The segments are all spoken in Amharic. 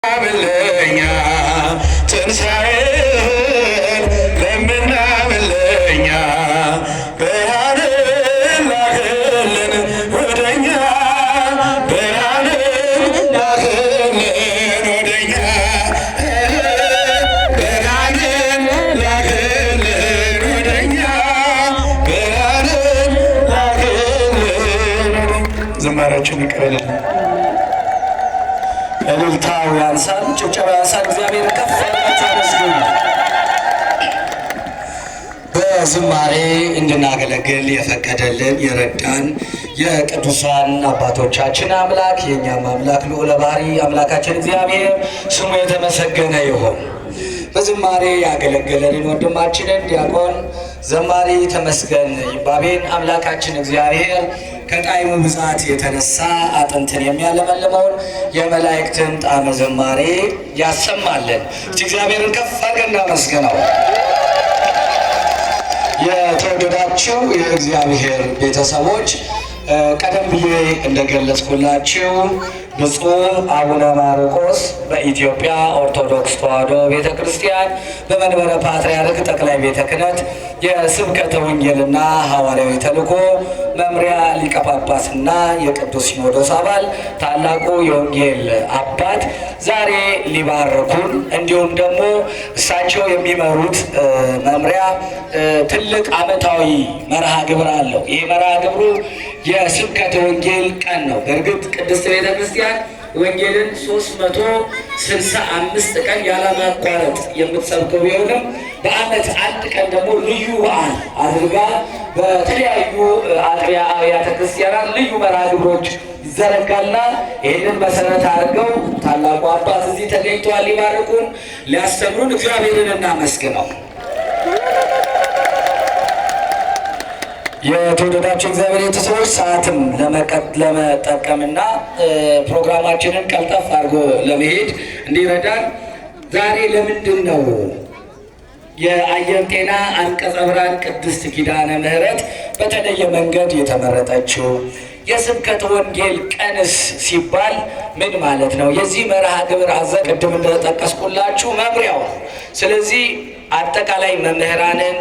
ለኛ ትንሣኤን ለምናምለኛ ብርሃንን ላክልን ወደኛ፣ ብርሃንን ላክልን ወደኛ፣ ብርሃንን ላክልን ወደኛ፣ ብርሃንን ላክልን። ዝማሬያችንን ይቀበልልን። እልልታው ያንሳል፣ ጭብጨባ ያንሳል። እግዚአብሔር ከፍ አድርጋችሁ አመስግኑ። በዝማሬ እንድናገለግል የፈቀደልን የረዳን የቅዱሳን አባቶቻችን አምላክ፣ የእኛም አምላክ፣ ልዑለ ባሕርይ አምላካችን እግዚአብሔር ስሙ የተመሰገነ ይሁን። በዝማሬ ያገለገለንን ወንድማችንን ዲያቆን ዘማሪ ተመስገን ይባቤን አምላካችን እግዚአብሔር ከጣዕሙ ብዛት የተነሳ አጥንትን የሚያለመልመውን የመላእክትን ጣዕመ ዝማሬ ያሰማልን። እስቲ እግዚአብሔርን ከፍ አድርገን እናመስግነው። የተወደዳችሁ የእግዚአብሔር ቤተሰቦች፣ ቀደም ብዬ እንደገለጽኩላችሁ ብፁዕ አቡነ ማርቆስ በኢትዮጵያ ኦርቶዶክስ ተዋሕዶ ቤተ ክርስቲያን በመንበረ ፓትርያርክ ጠቅላይ ቤተ ክህነት የስብከተ ወንጌልና ሐዋርያዊ ተልእኮ መምሪያ ሊቀ ጳጳስና የቅዱስ ሲኖዶስ አባል፣ ታላቁ የወንጌል አባት ዛሬ ሊባርኩን እንዲሁም ደግሞ እሳቸው የሚመሩት መምሪያ ትልቅ ዓመታዊ መርሃ ግብር አለው። ይህ መርሃ ግብሩ የስብከተ ወንጌል ቀን ነው። በእርግጥ ቅድስት ቤተ ክርስቲያን ወንጌልን 365 ቀን ያለማቋረጥ የምትሰብከው ቢሆንም በዓመት አንድ ቀን ደግሞ ልዩ በዓል አድርጋ በተለያዩ አጥቢያ አብያተ ክርስቲያናት ልዩ መርሃ ግብሮች ይዘረጋልና ይህንን መሰረት አድርገው ታላቁ አባት እዚህ ተገኝተዋል። ሊባርኩን፣ ሊያስተምሩን። እግዚአብሔርን እናመስግነው። የተወደዳቸው እግዚአብሔር ቤተሰቦች፣ ሰዓትም ለመጠቀምና ፕሮግራማችንን ቀልጠፍ አድርጎ ለመሄድ እንዲረዳን ዛሬ ለምንድን ነው የአየር ጤና አንቀጸ ብርሃን ቅድስት ኪዳነ ምሕረት በተለየ መንገድ የተመረጠችው? የስብከተ ወንጌል ቀንስ ሲባል ምን ማለት ነው? የዚህ መርሃ ግብር አዘ ቅድም እንደጠቀስኩላችሁ መምሪያው ነው። ስለዚህ አጠቃላይ መምህራንን፣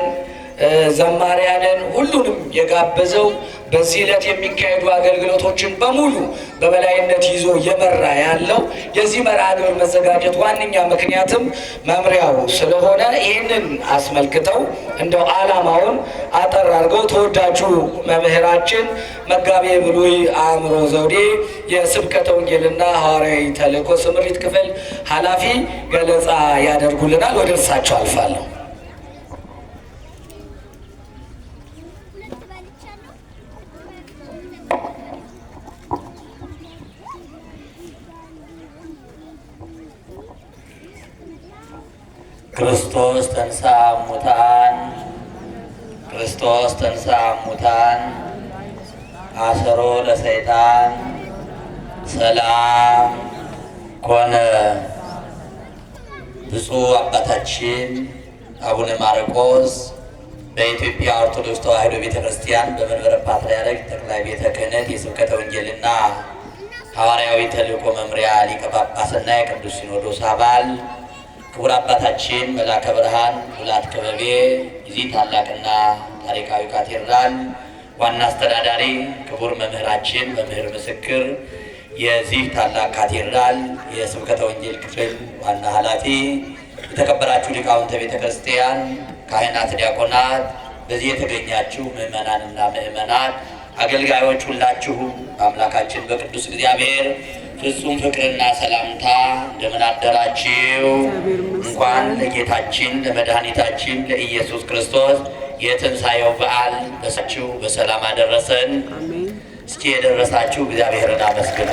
ዘማሪያንን፣ ሁሉንም የጋበዘው፣ በዚህ ዕለት የሚካሄዱ አገልግሎቶችን በሙሉ በበላይነት ይዞ እየመራ ያለው፣ የዚህ መርሃ ግብር መዘጋጀት ዋነኛ ምክንያትም መምሪያው ስለሆነ ይህንን አስመልክተው እንደው ዓላማውን አጠር አድርገው ተወዳጁ መምህራችን መጋቤ ብሉይ አእምሮ ዘውዴ የስብከተ ወንጌልና ሐዋርያዊ ተልእኮ ስምሪት ክፍል ኃላፊ ገለጻ ያደርጉልናል። ወደ እርሳቸው አልፋለሁ። ክርስቶስ ተንሥአ እሙታን፣ ክርስቶስ ተንሥአ እሙታን፣ አሰሮ ለሰይጣን፣ ሰላም ኮነ። ብፁዕ አባታችን አቡነ ማርቆስ በኢትዮጵያ ኦርቶዶክስ ተዋሕዶ ቤተ ክርስቲያን በመንበረ ፓትርያርክ ጠቅላይ ቤተ ክህነት የስብከተ ወንጌልና ሐዋርያዊ ተልእኮ መምሪያ ሊቀ ጳጳስና የቅዱስ ሲኖዶስ አባል፣ ክቡር አባታችን መላከ ብርሃን ሙላት ክበቤ የዚህ ታላቅና ታሪካዊ ካቴድራል ዋና አስተዳዳሪ፣ ክቡር መምህራችን መምህር ምስክር የዚህ ታላቅ ካቴድራል የስብከተ ወንጌል ክፍል ዋና ኃላፊ፣ የተከበራችሁ ሊቃውንተ ቤተ ክርስቲያን፣ ካህናት፣ ዲያቆናት፣ በዚህ የተገኛችሁ ምዕመናንና ምዕመናት፣ አገልጋዮች ሁላችሁም በአምላካችን በቅዱስ እግዚአብሔር ፍጹም ፍቅርና ሰላምታ እንደምን አደራችሁ? እንኳን ለጌታችን ለመድኃኒታችን ለኢየሱስ ክርስቶስ የትንሣኤው በዓል በሳችሁ በሰላም አደረሰን። እስኪ የደረሳችሁ እግዚአብሔርን አመስግኑ።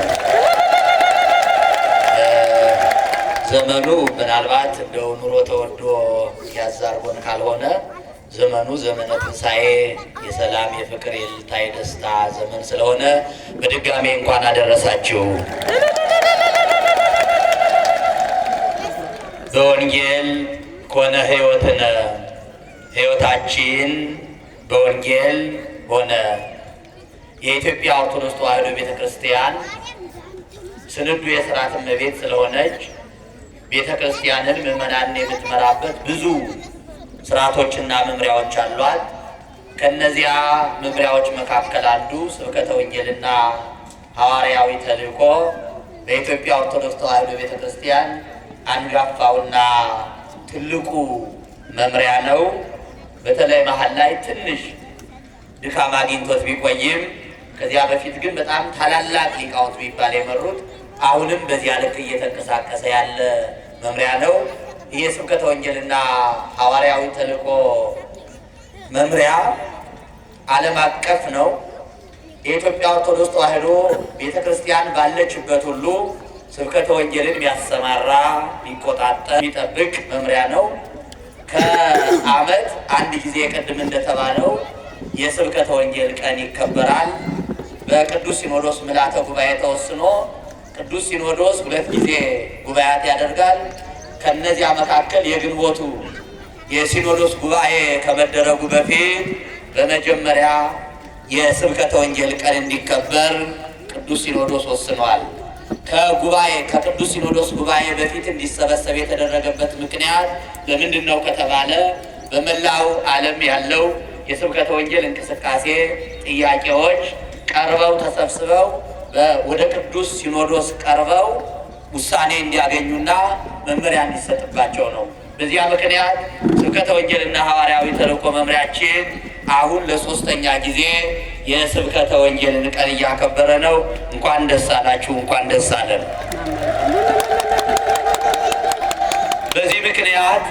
ዘመኑ ምናልባት እንደው ኑሮ ተወዶ ያዛርጎን ካልሆነ ዘመኑ ዘመነ ትንሣኤ፣ የሰላም፣ የፍቅር፣ የእልልታ፣ የደስታ ዘመን ስለሆነ በድጋሜ እንኳን አደረሳችሁ። በወንጌል ኮነ ሕይወትነ፣ ሕይወታችን በወንጌል ሆነ። የኢትዮጵያ ኦርቶዶክስ ተዋሕዶ ቤተ ክርስቲያን ስንዱ የሥርዓት እመቤት ስለሆነች ቤተ ክርስቲያንን ምዕመናንን የምትመራበት ብዙ ስርዓቶችና መምሪያዎች አሏት። ከነዚያ መምሪያዎች መካከል አንዱ ስብከተ ወንጌልና ሐዋርያዊ ተልእኮ በኢትዮጵያ ኦርቶዶክስ ተዋሕዶ ቤተ ክርስቲያን አንጋፋውና ትልቁ መምሪያ ነው። በተለይ መሀል ላይ ትንሽ ድካም አግኝቶት ቢቆይም ከዚያ በፊት ግን በጣም ታላላቅ ሊቃውንት ቢባል የመሩት አሁንም በዚያ ልክ እየተንቀሳቀሰ ያለ መምሪያ ነው። ይህ የስብከተ ወንጌልና ሐዋርያዊ ተልእኮ መምሪያ ዓለም አቀፍ ነው። የኢትዮጵያ ኦርቶዶክስ ተዋሕዶ ቤተ ክርስቲያን ባለችበት ሁሉ ስብከተ ወንጌልን የሚያሰማራ፣ የሚቆጣጠር፣ የሚጠብቅ መምሪያ ነው። ከዓመት አንድ ጊዜ ቅድም እንደተባለው የስብከተ ወንጌል ቀን ይከበራል። በቅዱስ ሲኖዶስ ምልዓተ ጉባኤ ተወስኖ ቅዱስ ሲኖዶስ ሁለት ጊዜ ጉባኤያት ያደርጋል። ከነዚያ መካከል የግንቦቱ የሲኖዶስ ጉባኤ ከመደረጉ በፊት በመጀመሪያ የስብከተ ወንጌል ቀን እንዲከበር ቅዱስ ሲኖዶስ ወስኗል። ከጉባኤ ከቅዱስ ሲኖዶስ ጉባኤ በፊት እንዲሰበሰብ የተደረገበት ምክንያት ለምንድን ነው ከተባለ በመላው ዓለም ያለው የስብከተ ወንጌል እንቅስቃሴ ጥያቄዎች ቀርበው ተሰብስበው ወደ ቅዱስ ሲኖዶስ ቀርበው ውሳኔ እንዲያገኙና መመሪያ እንዲሰጥባቸው ነው። በዚያ ምክንያት ስብከተ ወንጌልና ሐዋርያዊ ተልእኮ መምሪያችን አሁን ለሶስተኛ ጊዜ የስብከተ ወንጌልን ቀን እያከበረ ነው። እንኳን ደስ አላችሁ፣ እንኳን ደስ አለን። በዚህ ምክንያት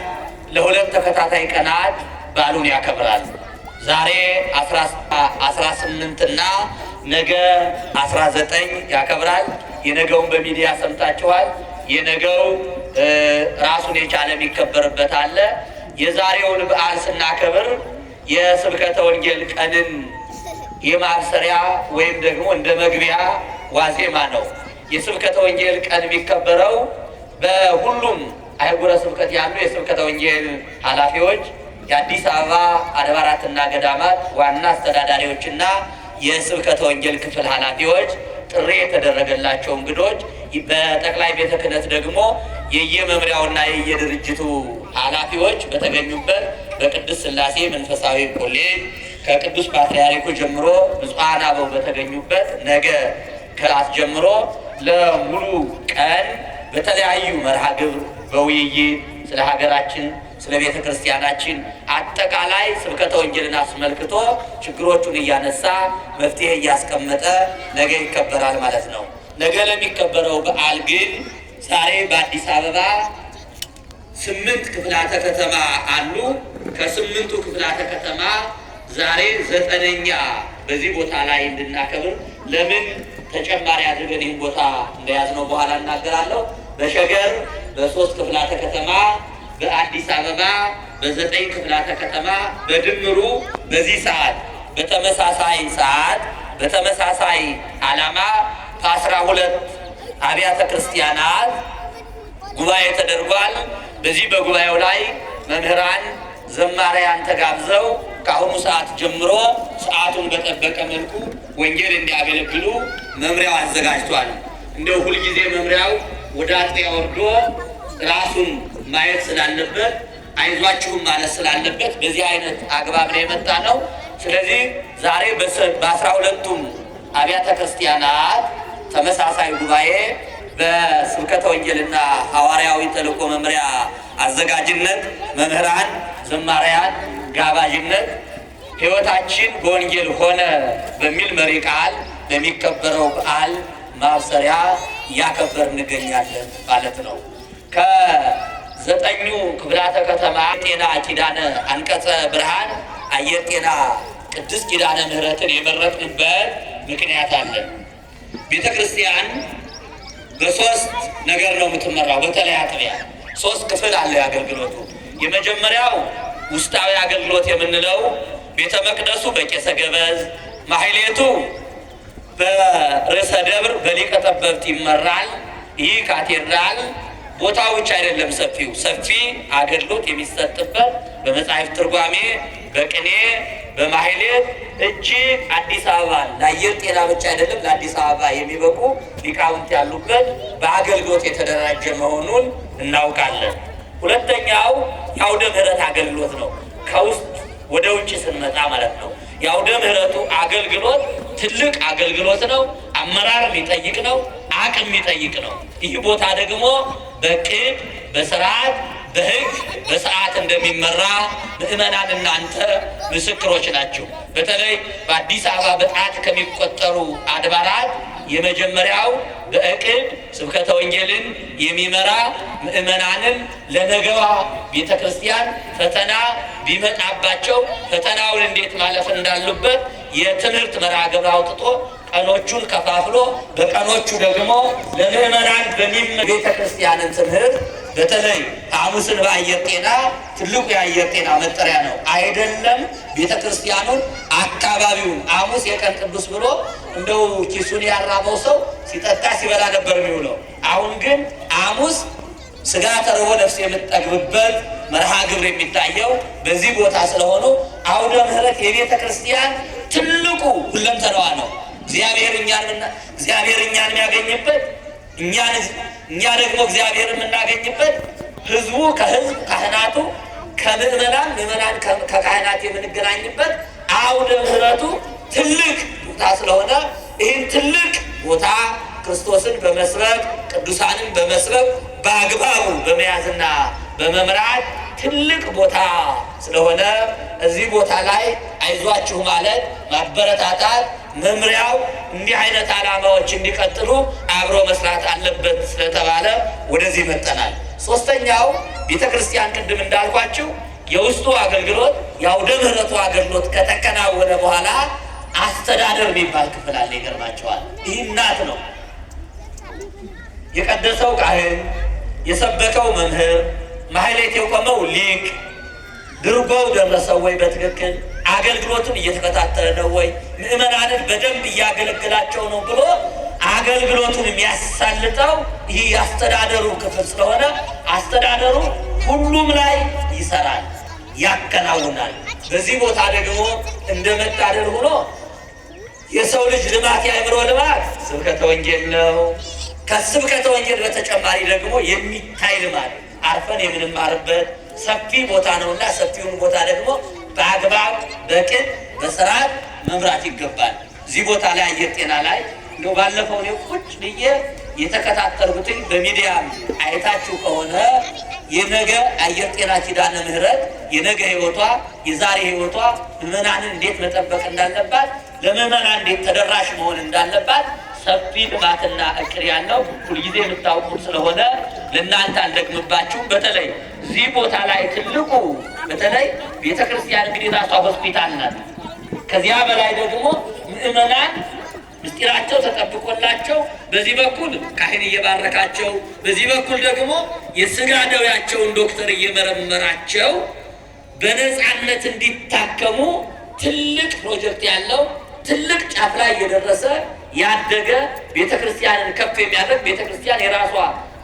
ለሁለት ተከታታይ ቀናት በዓሉን ያከብራል። ዛሬ 18 እና ነገ 19 ያከብራል። የነገውን በሚዲያ ሰምታችኋል። የነገው ራሱን የቻለ የሚከበርበት አለ። የዛሬውን በዓል ስናከብር የስብከተ ወንጌል ቀንን የማብሰሪያ ወይም ደግሞ እንደ መግቢያ ዋዜማ ነው። የስብከተ ወንጌል ቀን የሚከበረው በሁሉም አህጉረ ስብከት ያሉ የስብከተ ወንጌል ኃላፊዎች፣ የአዲስ አበባ አድባራትና ገዳማት ዋና አስተዳዳሪዎችና የስብከተ ወንጌል ክፍል ኃላፊዎች፣ ጥሪ የተደረገላቸው እንግዶች፣ በጠቅላይ ቤተ ክህነት ደግሞ የየመምሪያውና የየድርጅቱ ኃላፊዎች በተገኙበት በቅድስት ሥላሴ መንፈሳዊ ኮሌጅ ከቅዱስ ፓትርያርኩ ጀምሮ ብፁዓን አበው በተገኙበት ነገ ከሰዓት ጀምሮ ለሙሉ ቀን በተለያዩ መርሃ ግብር በውይይት ስለ ሀገራችን፣ ስለ ቤተ ክርስቲያናችን አጠቃላይ ስብከተ ወንጌልን አስመልክቶ ችግሮቹን እያነሳ መፍትሄ እያስቀመጠ ነገ ይከበራል ማለት ነው። ነገ ለሚከበረው በዓል ግን ዛሬ በአዲስ አበባ 8 ክፍላተ ከተማ አሉ። ከ8ቱ ክፍላተ ከተማ ዛሬ 9ኛ በዚህ ቦታ ላይ እንድናከብር ለምን ተጨማሪ አድርገን ይህን ቦታ እንደያዝነው በኋላ እናገራለሁ። በሸገር በ3 ክፍላተ ከተማ፣ በአዲስ አበባ በ9 ክፍላተ ከተማ በድምሩ በዚህ ሰዓት በተመሳሳይ ሰዓት በተመሳሳይ ዓላማ ከ12 አብያተ ክርስቲያናት ጉባኤ ተደርጓል። በዚህ በጉባኤው ላይ መምህራን፣ ዘማሪያን ተጋብዘው ከአሁኑ ሰዓት ጀምሮ ሰዓቱን በጠበቀ መልኩ ወንጌል እንዲያገለግሉ መምሪያው አዘጋጅቷል። እንደው ሁልጊዜ መምሪያው ወደ አጥቢያ ወርዶ ራሱን ማየት ስላለበት አይዟችሁም ማለት ስላለበት በዚህ አይነት አግባብ ነው የመጣ ነው። ስለዚህ ዛሬ በ12ቱም አብያተ ክርስቲያናት ተመሳሳይ ጉባኤ በስብከተ ወንጌልና ሐዋርያዊ ተልእኮ መምሪያ አዘጋጅነት መምህራን፣ ዘማሪያን ጋባዥነት ሕይወታችን በወንጌል ሆነ በሚል መሪ ቃል በሚከበረው በዓል ማብሰሪያ እያከበር እንገኛለን ማለት ነው። ከ9ኙ ክፍላተ ከተማ ጤና ኪዳነ አንቀጸ ብርሃን አየር ጤና ቅድስት ኪዳነ ምሕረትን የመረጥንበት ምክንያት አለ። ቤተ ክርስቲያን በሶስት ነገር ነው የምትመራው። በተለይ አጥቢያ 3 ክፍል አለው አገልግሎቱ። የመጀመሪያው ውስጣዊ አገልግሎት የምንለው ቤተ መቅደሱ በቄሰ ገበዝ፣ ማህሌቱ በርዕሰ ደብር በሊቀ ጠበብት ይመራል። ይህ ካቴድራል ቦታው ብቻ አይደለም ሰፊው ሰፊ አገልግሎት የሚሰጥበት በመጽሐፍ ትርጓሜ፣ በቅኔ፣ በማህሌት እጅግ አዲስ አበባ ለአየር ጤና ብቻ አይደለም ለአዲስ አበባ የሚበቁ ሊቃውንት ያሉበት በአገልግሎት የተደራጀ መሆኑን እናውቃለን። ሁለተኛው የአውደ ምሕረት አገልግሎት ነው። ከውስጥ ወደ ውጭ ስንመጣ ማለት ነው። የአውደ ምሕረቱ አገልግሎት ትልቅ አገልግሎት ነው። አመራር የሚጠይቅ ነው። አቅም የሚጠይቅ ነው። ይህ ቦታ ደግሞ በቅድ በስርዓት በሕግ በሰዓት እንደሚመራ ምዕመናን እናንተ ምስክሮች ናቸው። በተለይ በአዲስ አበባ በጣት ከሚቆጠሩ አድባራት የመጀመሪያው በእቅድ ስብከተ ወንጌልን የሚመራ ምዕመናንን ለነገዋ ቤተ ክርስቲያን ፈተና ቢመጣባቸው ፈተናውን እንዴት ማለፍ እንዳሉበት የትምህርት መርሃ ግብር አውጥቶ ቀኖቹን ከፋፍሎ በቀኖቹ ደግሞ ለምዕመናን ቤተ ክርስቲያንን ትምህርት በተለይ ሐሙስን በአየር ጤና ትልቁ የአየር ጤና መጠሪያ ነው። አይደለም ቤተ ክርስቲያኑን አካባቢውን ሐሙስ የቀን ቅዱስ ብሎ እንደው ኪሱን ያራበው ሰው ሲጠጣ ሲበላ ነበር የሚውለው። አሁን ግን ሐሙስ ስጋ ተርቦ ነፍስ የምትጠግብበት መርሃ ግብር የሚታየው በዚህ ቦታ ስለሆኑ አውደ ምሕረት የቤተ ክርስቲያን ትልቁ ሁለንተናዋ ነው። እግዚአብሔር እኛን የሚያገኝበት እኛ ደግሞ እግዚአብሔር የምናገኝበት ሕዝቡ ከሕዝብ ካህናቱ ከምዕመናን ምዕመናን ከካህናት የምንገናኝበት አውደ ምሕረቱ ትልቅ ቦታ ስለሆነ ይህን ትልቅ ቦታ ክርስቶስን በመስበክ ቅዱሳንን በመስበክ በአግባቡ በመያዝና በመምራት ትልቅ ቦታ ስለሆነ እዚህ ቦታ ላይ አይዟችሁ ማለት ማበረታታት፣ መምሪያው እንዲህ አይነት ዓላማዎች እንዲቀጥሉ አብሮ መስራት አለበት ስለተባለ ወደዚህ መጠናል። ሶስተኛው ቤተ ክርስቲያን ቅድም እንዳልኳችሁ የውስጡ አገልግሎት የአውደ ምሕረቱ አገልግሎት ከተከናወነ በኋላ አስተዳደር የሚባል ክፍል አለ። ይገርማቸዋል። ይህ እናት ነው። የቀደሰው ካህን፣ የሰበከው መምህር፣ ማህሌት የቆመው ሊቅ ድርጎው ደረሰው ወይ በትክክል አገልግሎቱን እየተከታተለ ነው ወይ፣ ምዕመናንን በደንብ እያገለግላቸው ነው ብሎ አገልግሎቱን የሚያሳልጠው ይህ የአስተዳደሩ ክፍል ስለሆነ አስተዳደሩ ሁሉም ላይ ይሰራል፣ ያከናውናል። በዚህ ቦታ ደግሞ እንደ መታደል ሆኖ የሰው ልጅ ልማት የአእምሮ ልማት ስብከተ ወንጌል ነው። ከስብከተ ወንጌል በተጨማሪ ደግሞ የሚታይ ልማት አርፈን የምንማርበት ሰፊ ቦታ ነውና ሰፊውን ቦታ ደግሞ በአግባብ በቅድ በስርዓት መምራት ይገባል። እዚህ ቦታ ላይ አየር ጤና ላይ እንደው ባለፈው እኔ ቁጭ ብዬ የተከታተልኩትኝ በሚዲያም አይታችሁ ከሆነ የነገ አየር ጤና ኪዳነ ምሕረት የነገ ሕይወቷ የዛሬ ሕይወቷ ምዕመናንን እንዴት መጠበቅ እንዳለባት ለምዕመናን እንዴት ተደራሽ መሆን እንዳለባት ሰፊ ልማትና እቅድ ያለው ሁልጊዜ የምታውቁት ስለሆነ ለእናንተ አልደግምባችሁም። በተለይ እዚህ ቦታ ላይ ትልቁ በተለይ ቤተክርስቲያን እንግዲህ ራሷ ሆስፒታል ናት። ከዚያ በላይ ደግሞ ምዕመናን ምስጢራቸው ተጠብቆላቸው በዚህ በኩል ካህን እየባረካቸው፣ በዚህ በኩል ደግሞ የስጋ ደዌያቸውን ዶክተር እየመረመራቸው በነፃነት እንዲታከሙ ትልቅ ፕሮጀክት ያለው ትልቅ ጫፍ ላይ እየደረሰ ያደገ ቤተክርስቲያንን ከፍ የሚያደርግ ቤተክርስቲያን የራሷ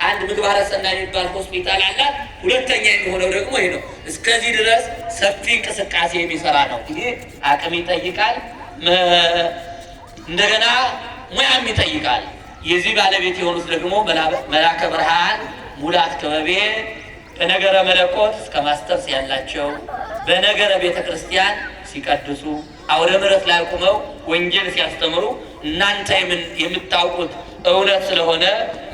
አንድ ምግባረ ሰናይ የሚባል ሆስፒታል አላት። ሁለተኛ የሚሆነው ደግሞ ይሄ ነው። እስከዚህ ድረስ ሰፊ እንቅስቃሴ የሚሰራ ነው። ይሄ አቅም ይጠይቃል፣ እንደገና ሙያም ይጠይቃል። የዚህ ባለቤት የሆኑት ደግሞ መላከ ብርሃን ሙላት ክበቤ በነገረ መለኮት እስከ ማስተርስ ያላቸው በነገረ ቤተ ክርስቲያን ሲቀድሱ አውደ ምሕረት ላይ ቆመው ወንጌል ሲያስተምሩ እናንተ የምታውቁት እውነት ስለሆነ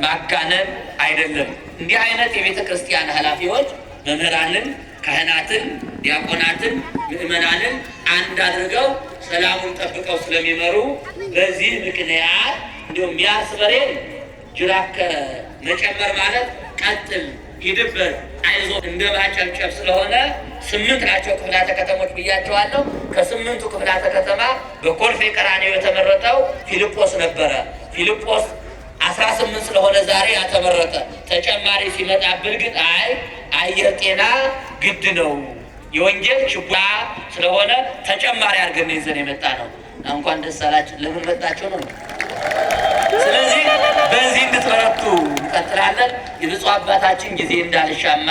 ማጋነን አይደለም። እንዲህ አይነት የቤተ ክርስቲያን ኃላፊዎች መምህራንን፣ ካህናትን፣ ዲያቆናትን፣ ምዕመናንን አንድ አድርገው ሰላሙን ጠብቀው ስለሚመሩ በዚህ ምክንያት እንዲሁም ሚያስ በሬን ጅራፍ ከመጨመር ማለት ቀጥል ሂድበት አይዞ እንደ ማጨብጨብ ስለሆነ 8 ናቸው ክፍላተ ከተሞች ብያቸዋለሁ። ከ8ቱ ክፍላተ ከተማ በኮልፌ ቀራኒዮ የተመረጠው ፊልጶስ ነበረ። ፊልጶስ 18 ስለሆነ ዛሬ ያተመረጠ ተጨማሪ ሲመጣብን ግን አይ አየር ጤና ግድ ነው የወንጌል ችቦ ስለሆነ ተጨማሪ አድርገን ይዘን የመጣ ነው። እንኳን ደስ አላችሁ። ለምን መጣችሁ ነው። ስለዚህ በዚህ እንድትበረቱ እንቀጥላለን። የብፁዕ አባታችን ጊዜ እንዳልሻማ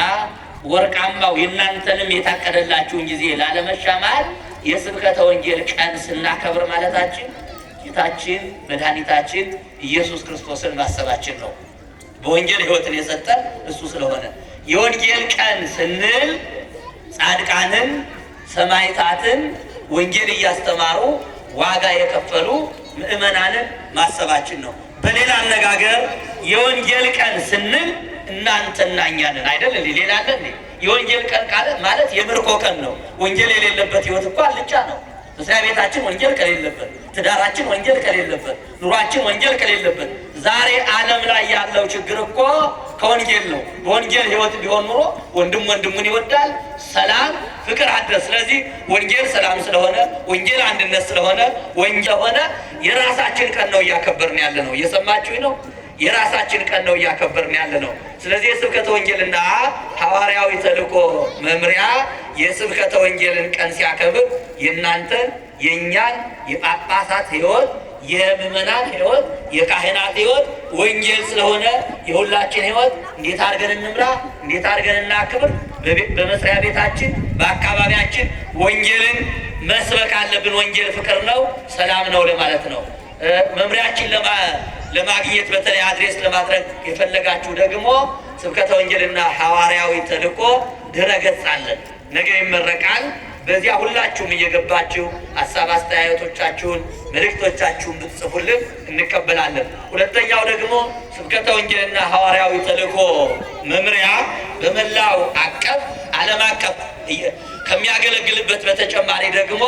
ወርቃማው የእናንተንም የታቀደላችሁን ጊዜ ላለመሻማት የስብከተ ወንጌል ቀን ስናከብር ማለታችን ጌታችን መድኃኒታችን ኢየሱስ ክርስቶስን ማሰባችን ነው። በወንጌል ሕይወትን የሰጠን እሱ ስለሆነ የወንጌል ቀን ስንል ጻድቃንን፣ ሰማዕታትን ወንጌል እያስተማሩ ዋጋ የከፈሉ ምዕመናንን ማሰባችን ነው። በሌላ አነጋገር የወንጌል ቀን ስንል እናንተና እኛ ነን አይደል እንዴ? ሌላ አለ እንዴ? የወንጌል ቀን ካለ ማለት የምርኮ ቀን ነው። ወንጌል የሌለበት ሕይወት እኮ አልጫ ነው። መስሪያ ቤታችን ወንጌል ከሌለበት፣ ትዳራችን ወንጌል ከሌለበት፣ ኑሯችን ወንጌል ከሌለበት፣ ዛሬ ዓለም ላይ ያለው ችግር እኮ ከወንጌል ነው። በወንጌል ሕይወት ቢሆን ኑሮ ወንድም ወንድሙን ይወዳል፣ ሰላም ፍቅር አለ። ስለዚህ ወንጌል ሰላም ስለሆነ፣ ወንጌል አንድነት ስለሆነ፣ ወንጌል ሆነ የራሳችን ቀን ነው እያከበርን ያለ ነው። እየሰማችሁኝ ነው? የራሳችን ቀን ነው እያከበርን ያለ ነው። ስለዚህ የስብከተ ወንጌልና ሐዋርያዊ ተልእኮ መምሪያ የስብከተ ወንጌልን ቀን ሲያከብር የእናንተን የእኛን የጳጳሳት ሕይወት፣ የምዕመናን ሕይወት፣ የካህናት ሕይወት ወንጌል ስለሆነ የሁላችን ሕይወት እንዴት አድርገን እንምራ፣ እንዴት አድርገን እናክብር፣ በመስሪያ ቤታችን በአካባቢያችን ወንጌልን መስበክ አለብን። ወንጌል ፍቅር ነው፣ ሰላም ነው ለማለት ነው። መምሪያችን ለማግኘት በተለይ address ለማድረግ የፈለጋችሁ ደግሞ ስብከተ ወንጌልና ሐዋርያዊ ተልእኮ ድረ ገጽ አለን። ነገ ይመረቃል። በዚያ ሁላችሁም እየገባችሁ ሀሳብ አስተያየቶቻችሁን፣ መልእክቶቻችሁን ብትጽፉልን እንቀበላለን። ሁለተኛው ደግሞ ስብከተ ወንጌልና ሐዋርያዊ ተልእኮ መምሪያ በመላው አቀፍ ዓለም አቀፍ ከሚያገለግልበት በተጨማሪ ደግሞ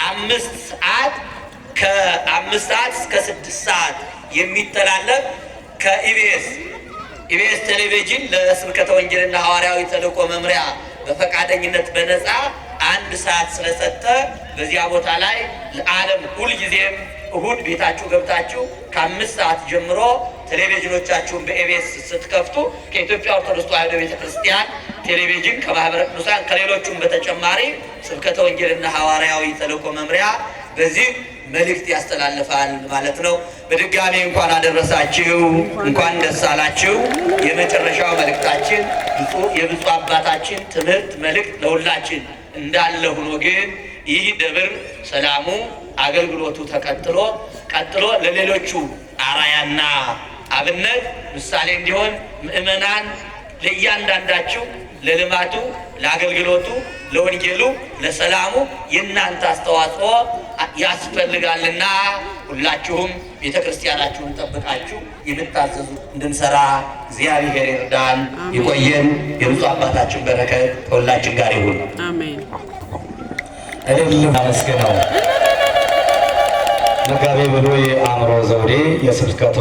5 ሰዓት ከ5 ሰዓት እስከ 6 ሰዓት የሚተላለፍ ከኢቢኤስ ኢቢኤስ ቴሌቪዥን ለስብከተ ወንጌልና ሐዋርያዊ ተልእኮ መምሪያ በፈቃደኝነት በነፃ 1 ሰዓት ስለሰጠ በዚያ ቦታ ላይ ለዓለም ሁልጊዜም እሁድ ቤታችሁ ገብታችሁ ከ5 ሰዓት ጀምሮ ቴሌቪዥኖቻችሁን በኢቢኤስ ስትከፍቱ ከኢትዮጵያ ኦርቶዶክስ ተዋሕዶ ቤተክርስቲያን ቴሌቪዥን ከማህበረ ቅዱሳን ከሌሎቹም በተጨማሪ ስብከተ ወንጌልና ሐዋርያዊ ተልእኮ መምሪያ በዚህ መልእክት ያስተላልፋል ማለት ነው። በድጋሚ እንኳን አደረሳችሁ፣ እንኳን ደስ አላችሁ። የመጨረሻው መልእክታችን የብፁዕ አባታችን ትምህርት መልእክት ለሁላችን እንዳለ ሆኖ ግን ይህ ደብር ሰላሙ አገልግሎቱ ተቀጥሎ ቀጥሎ ለሌሎቹ አርአያና አብነት ምሳሌ እንዲሆን ምዕመናን ለእያንዳንዳችሁ ለልማቱ፣ ለአገልግሎቱ፣ ለወንጌሉ፣ ለሰላሙ የእናንተ አስተዋጽኦ ያስፈልጋልና ሁላችሁም ቤተክርስቲያናችሁን ጠብቃችሁ የምታዘዙ እንድንሰራ እግዚአብሔር ይርዳን፣ ይቆየን። የብፁዕ አባታችን በረከት ከሁላችን ጋር ይሁን። አሜን። እልል አመስግነው። መጋቤ ብሉይ አእምሮ ዘውዴ የስብከተ